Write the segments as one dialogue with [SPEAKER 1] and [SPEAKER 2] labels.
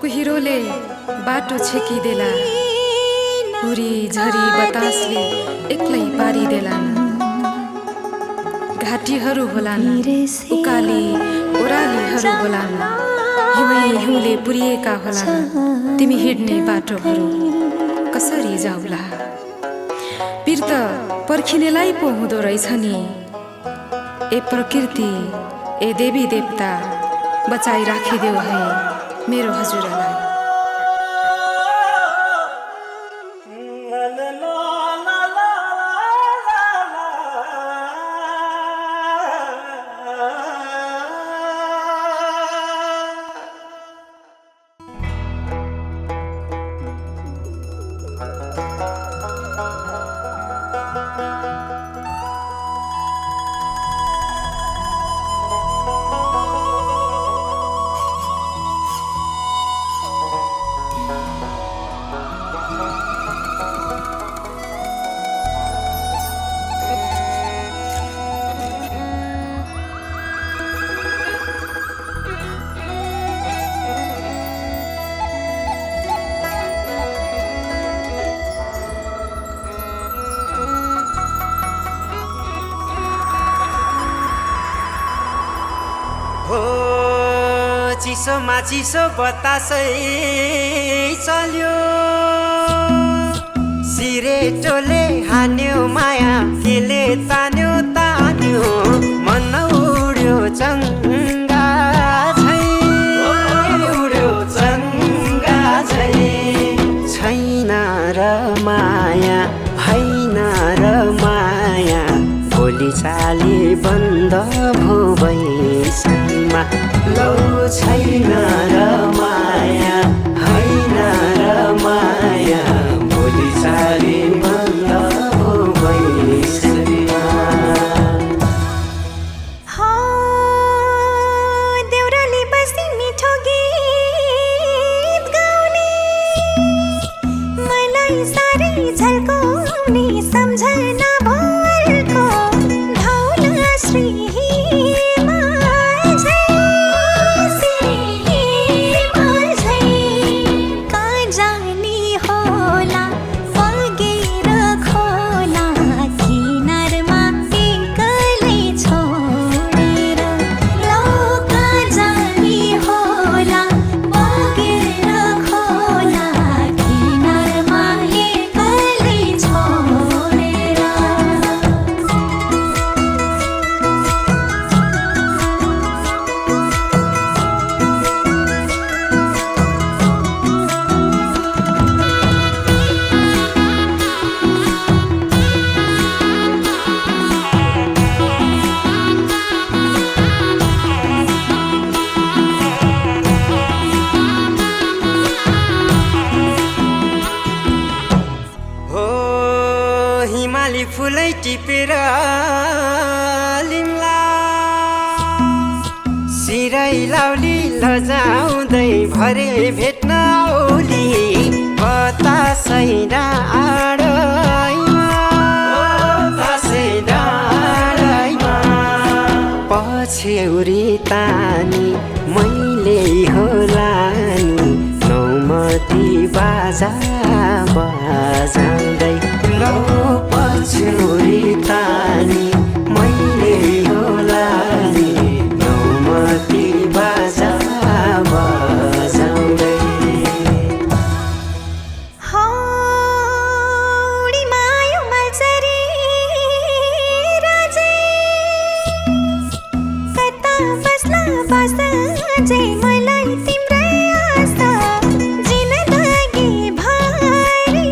[SPEAKER 1] कुहिरोले बाटो छेकिदेला, हुरी झरी बतासले एक्लै पारिदेलान्। घाटीहरू होलान्, उकाली ओह्रालीहरू होलान्, हिउँ हिउँले पुरिएका होलान्। तिमी हिँड्ने बाटोहरू कसरी जाउला? पीर त पर्खिनेलाई पो हुँदो रहेछ नि। ए प्रकृति, ए देवी देवता, बचाई राखिदेऊ है मेरो हजुरलाई।
[SPEAKER 2] चिसोमा चिसो बतासै चल्यो, सिरेटोले हान्यो माया, केले तान्यो तान्यो, मन उड्यो चङ्गा झै, उड्यो चङ्गा झै। छैन र माया, होइन र माया, बोली चाली बन्द भो बैसैमा। लौ छैन र माया, होइन र माया, बोली चाली बन्द भो बैसैमा।
[SPEAKER 3] देउराली बस्ती मिठो गीत गाउने, मलाई साह्रै झल्काउने, सम्झना भरको धौला श्री
[SPEAKER 2] फुलै टिपेर लिम्ला, सिरै लाउली लजाउँदै भरे भेट्न औली, बतासै डाँडैमा, बतासै डाँडैमा। पछ्यौरी तानी मैले होला नि, नौमती बाजा बजाउँदै। लौ पछ्यौरी तानी मैले होला नि, नौमती बाजा बजाउँदै।
[SPEAKER 3] हौडी मायो मल्चरी राजे, कता बस्ला बस जे मलाई तिम्रै आशा। जिन्दगी भरि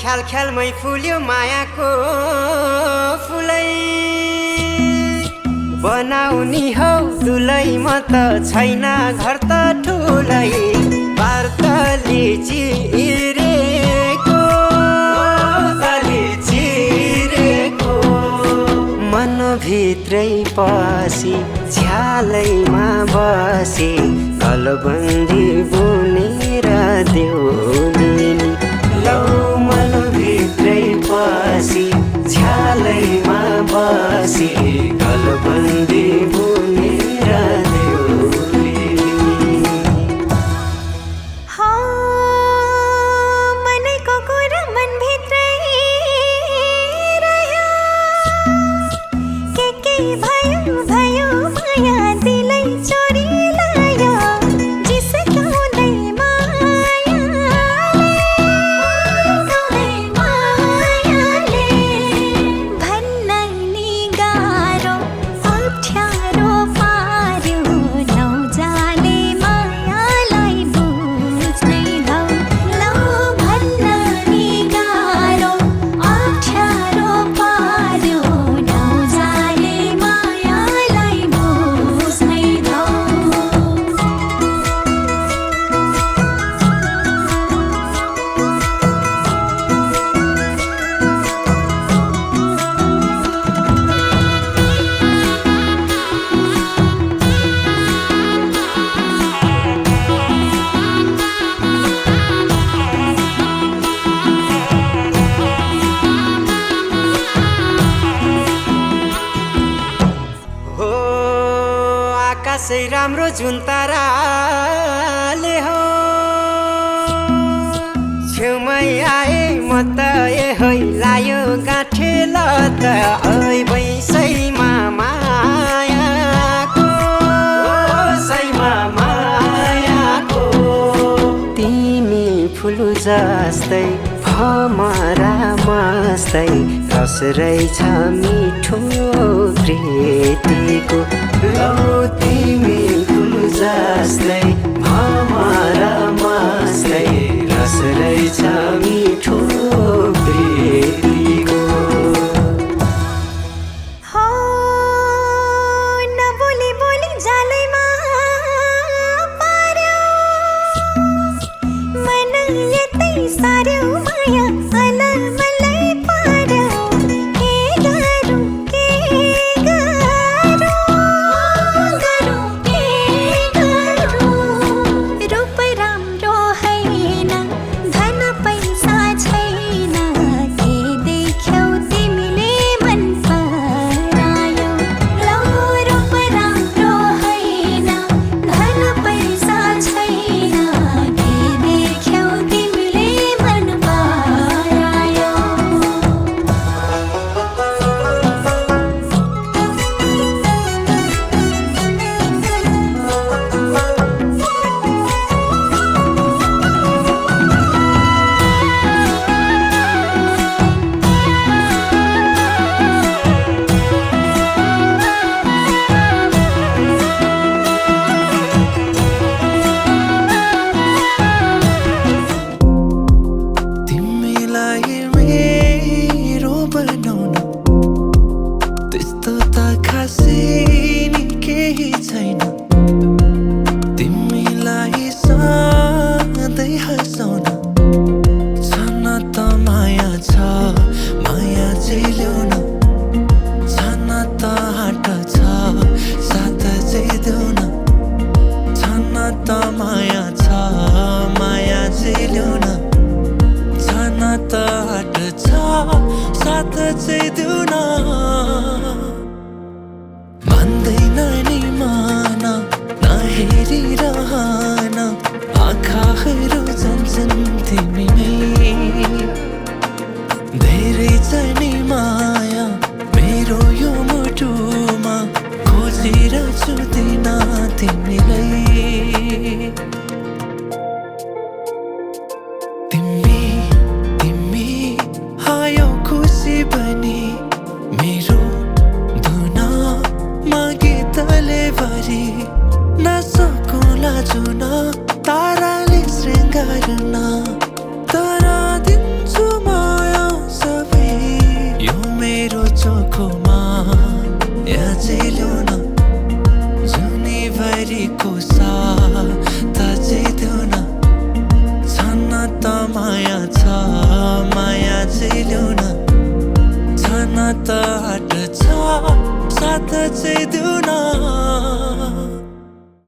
[SPEAKER 2] ख्याल ख्यालमै फुल्यो मायाको फुलै बनाउनी हौ दुलै म त छैन घर त ठुलै वार्ताले चिरेको मनभित्रै पसी झ्यालैमा बसी गलबन्दी बुनेर देउनी लौ मनभित्रै पसी झ्यालैमा बसी गलबन्दी बुनेर देउनी
[SPEAKER 3] मनैको कुरा मनभित्रै रह्यो के भयो भयो माया दिलै चोरी लायो जिस्काउँदै मायाले भन्न नि गाह्रो अप्ठ्यारो पार्यो नौजाने मायालाई बुझ्नै लौ भन्न नि गाह्रो अप्ठ्यारो पार्यो नौजाने मायालाई बुझ्नै लौ
[SPEAKER 2] हो आकाशै राम्रो जुन ताराले हो छेउमै आए म त है लायो गाँठे ल त ऐ बैसैमा मायाको तिमी फुल जस्तै भमरा मस्तै रस रहेछ मिठो प्रीतिको लौ तिमी फुल जस्तै भमरा मस्तै रस रहेछ मिठो प्रीतिको
[SPEAKER 3] नबोली बोली जालैमा पार्यो मन यतै सार्यो माया अलमलै पार्यो के गरौँ रूप राम्रो हैन धन पैसा छैन के देख्यौ तिमीले मन परायो लौ रूप राम्रो हैन धन पैसा छैन के देख्यौ तिमीले मन परायो
[SPEAKER 4] तिमीलाई मेरो बनाउन त्यस्तो त खासै नि केही छैन तिमीलाई सधैँ हँसाउन छन त माया छ माया चाहिँ ल्याउन छन त हाट छ साथ चाहिँ देउन छन त माया छ माया चाहिँ ल्याउन छन त हाट छ साथ चाहिँ देउन भन्दैन नि मान नहेरिरहन आँखाहरू जान्छन् तिमीमै धेरै छ नि माया मेरो यो मुटुमा खोजिरहेछु दिन तिमीलाई तिमी आयो खुसी बनी मेरो धुन गीतले भरि नसकुला जुन ताराले शृङ्गार्न तर दिन्छु म यहाँ चाहिँ ल्याउन जुनीभरिको साथ चाहिँ देउन छन् त माया छ माया चाहिँ ल्याउन छन् त हाट छ साथ चाहिँ देउन